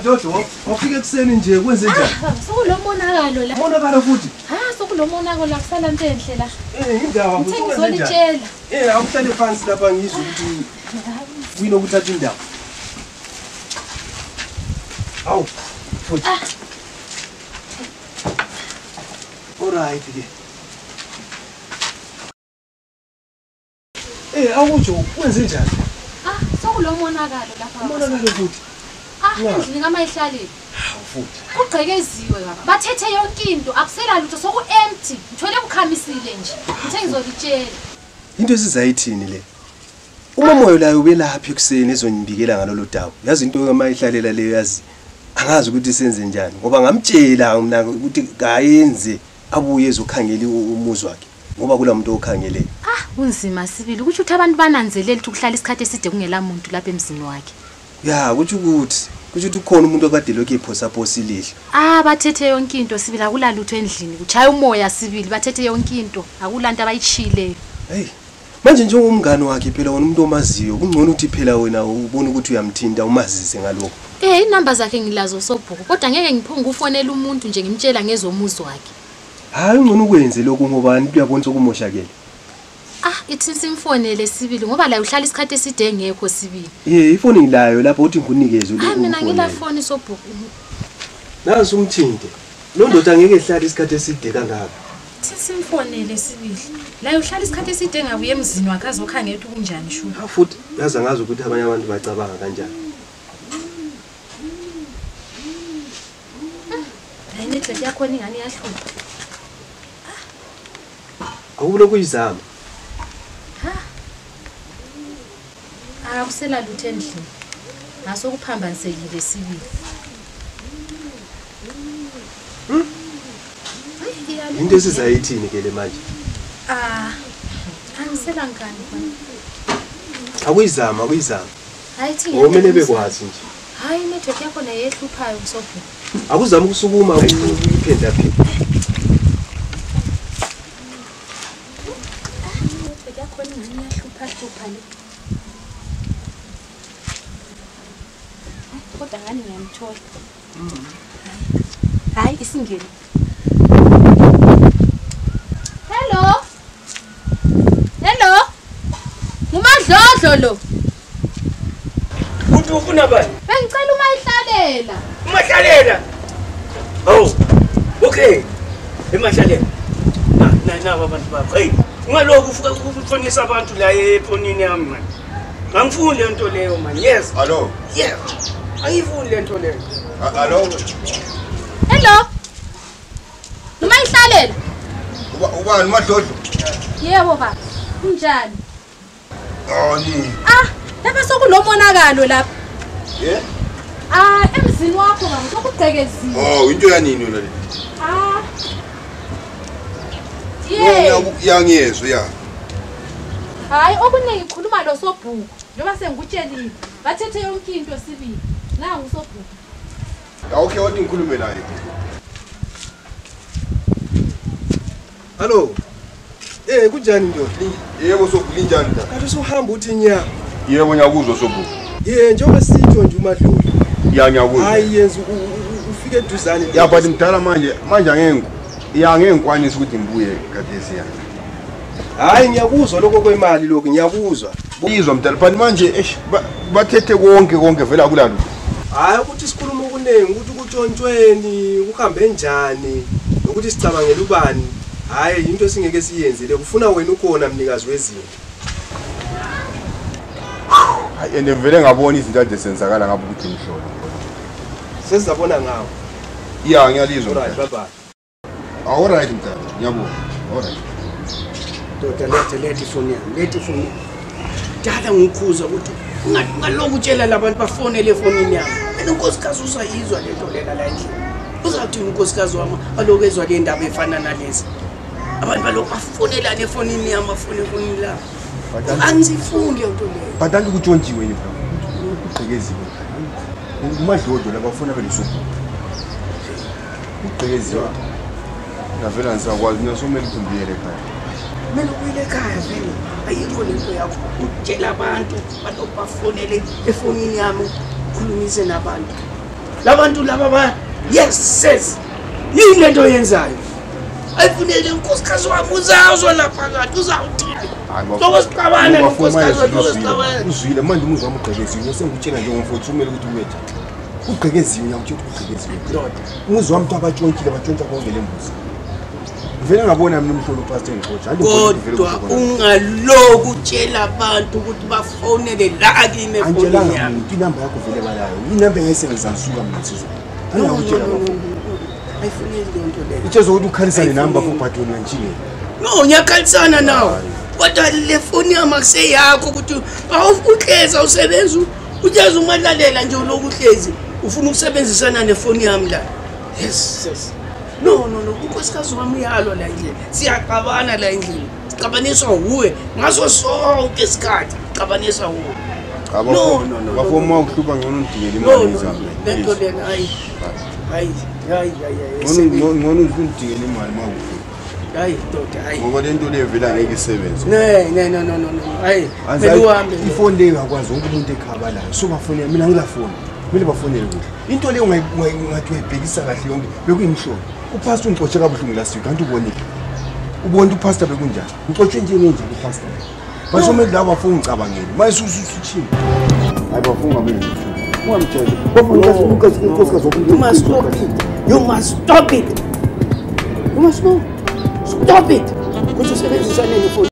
Madodo, wafika ekuseni nje kwenze njani? Sokulomonakalo la. Monakalo futhi? Ha, sokulomonakalo la kusala into enhle la. Indaba kwenze njani? Awuhlale phansi lapha ngizwe ukuthi kuyini okuthatha indawo. Awu, futhi. Alright ke. Awutsho kwenze njani? Sokulomonakalo lapha. Monakalo futhi. Endlini kaMayihlalela. Hawu futhi. Kugqekeziwe baba. Bathethe yonke into, akusela lutho soku empty. Ngithole kukhamisile nje. Ngithe ngizolitshela. Into esizayithini le? Umamoyo layo ubelapha ekuseni ezonibikela ngalolu daba. Yazi into kaMayihlalela leyo yazi. Angazi ukuthi senze njani ngoba ngamtshela mina ukuthi kayenze abuye ezokhangela umuzi wakhe ngoba kula muntu okhangele. Kunzima sibili. Kuthi ukuthi abantu bananzelela ukuthi ukuhlala isikhathi eside kungela muntu lapha emzini wakhe. Ya, kuthi ukuthi ukhona umuntu okade lokhu ephosa phosa ilihlo. Bathethe yonke into sibili, akula lutho endlini. Kuchaya umoya sibili, bathethe yonke into. Akulanto abayishile. Hey, manje njengomngane wakhe phela wona umuntu omaziyo, kungcono ukuthi phela wena ubone ukuthi uyamthinta umazise ngalokho. Inamba zakhe ngilazo sobhuku, kodwa ngeke ngiphunge ufonela umuntu nje ngimtshela ngezomuzi wakhe. Hayi, ungcono ukwenze lokho ngoba uyabona sokumoshakele. Ithi simfonele sibili ngoba la uhlala isikhathi eside engekho sibili. Ifoni ngilayo lapho uthi ngikunikeze lokho. Mina ngila foni sobhuku. Nazi umthinte. Lo ndoda angeke ehlale isikhathi eside kangaka. Ithi simfonele sibili. La uhlala isikhathi eside engabuye emzini wakhe azokhangela ukuthi kunjani shu. Futhi yazi angazi ukuthi abanye abantu bacabanga kanjani. Hayi network yakho ingane iyahlupha. Awukulokhu uyizama. Akusela lutho endlini. Ngasokuphambanisekile sibili. Into esizayithini ke le manje? Angisela ngani khona. Akuyizama, akuyizama. Hayi thi. Kumele bekwazi nje. Hayi network yakho nayo ehluphayo kusobhuku. Akuzama ukusukuma uphendla phi. Network yakho ingane iyahlupha hlupha le. Kodwa ngani ngiyamthola. Hayi isingene. Hello. Hello. Ngumadlodlo lo. Uthi ufuna bani? Bengicela uMayihlalela. uMahlalela. Oh. Okay. eMahlalela. Na abantu bakho. Hey, ungalokhu ufika ukufonisa abantu la efonini yami man. Angifuni lento leyo man. Yes. Hello. Yes. Angifuni lento leyo. Hello. Hello. Umayihlalela. Ubani Madlodlo? Yebo baba. Kunjani? Ni. Lapha sokulomonakalo lapha. Yeah. Emzini wakho baba sokugqekeziwe. Into yanini yona le? Yeah. Yangiyezwa ya. Hayi okuningi ngikhuluma lo sobhuku njengoba sengikutshelile. Bathethe yonke into sibili. Nangu sobhuku. Okay, wathi ngikhulume naye. Hello. Kunjani ndoda? Yebo sobhuku linjani ndoda? Kanti usuhamba uthi nya. Yebo ngiyakuzwa sobhuku. Njengoba sitho nje uMadlodlo. Ya ngiyakuzwa. Hayi yenza ufike eduzane. Ya but mdala manje angeke ya ngikwanisa ukuthi ngibuye khathesi ya. Hayi ngiyakuzwa lokho kwemali lokho ngiyakuzwa. Izwa mdala but manje bathethe konke vele akulalo. Hayi ukuthi sikhuluma okuningi ukuthi kutshontshweni kuhambe njani ukuthi sicabangele ubani. Hayi into esingeke siyenzele kufuna wena ukhona mnikazi wezinto. Hayi ende vele ngabona izinto ade senzakala ngapha ukuthi ngihlole. Sesizabona ngawo. Ya ngiyalizwa. Alright bye bye. All right mntana, ngiyabonga. All right. Ndoda lethe ifoni yami, lethe ifoni yami. Dala ngikhuza ukuthi ungalokhu utshela labantu bafonele efonini yami. Mina unkosikazi usayizwa lento lena la endlini. Uzathini unkosikazi wami alokhu ezwa le ndaba efana nalezi. Abantu balokhu bafonelana efonini yami, bafone efonini lami. Angizifuni leyo nto leyo. But angikutshontshiwe yini bro? Ugqekeziwe. uMadlodlo labafuna belisubhuku. Ugqekeziwe. Ngavela ngisakwazi mina somele ukuthi ngibuyele ekhaya. Kumele ubuyele ekhaya vele. Ayikho lento yakho. Utshela abantu balokhu bafonele efonini yami, ukhulumise nabantu. Labantu laba ba yes sis. Yini lento oyenzayo? Ayifunele unkosikazi wami uzazwa lapha kanti uzawuthini? Sokusixabana nonkosikazi wami uzosixabana. Uzwile manje umuzi wami ugqekeziwe sengikutshela njengomfowethu umele ukuthi uwetha. Ugqekeziwe ngiyakutshela ukuthi ugqekeziwe. Ndoda. Umuzi wami abatshontshile batshontsha konke lembuzi. Vele ngabona mina umhlolo pastor engixotsha. Kodwa ungaloku utshela abantu ukuthi bafonele la kimi efonini yami. Inamba yakho vele balayo. Inamba engayisebenzisa ngisuka mina nsizwa. Angakutshela bafo. Ayifuneki leyo nto leyo. Itshezwa ukuthi ukhalisa le namba for bhathoni kanjini. No, ngiyakhalisana nawe. Kodwa le foni yami akuseyakho ukuthi awuhlezi awusebenzi uyazi umalalela nje uloku uhlezi ufuna ukusebenzisana nefoni yami la. Yes, yes. No, no, no. Unkosikazi wami uyalwa la endlini. Siyaxabana la endlini. Sixabaniswa wuwe ngaso sonke isikhathi. Xabaniswa wuwe. No, no, no. Bafo uma uhlupha ngcono ngidingele imali zami. Lento lena hayi. Hayi, hayi, hayi. Ngcono ngidingele imali mawuhlupha. Hayi ndoda, hayi. Ngoba lento le vele angeke isebenze. Ne, no, no, no, no. Hayi. Kumele uhambe. Ifoni leyo akwazi wonke umuntu ekhaya layo. So bafonela mina ngilafoni. Kumele bafonele kuhle. Into leyo ungathi uyayibhekisa kahle yonke bekuyimhlolo. Upastor ungixotshe kabuhlungu last week kanti ubonile. Ubona upastor bekunjani? Ngixotshwe nje ngenjani upastor? Basho manje laba bafuna ungicabangele. Manje usuthini? Hayi bafuna ngabe ungamtshela. Bafuna unkosikazi. You must stop it. You must stop it. You must know. Stop it. Kuthi usebenzisane nefoni.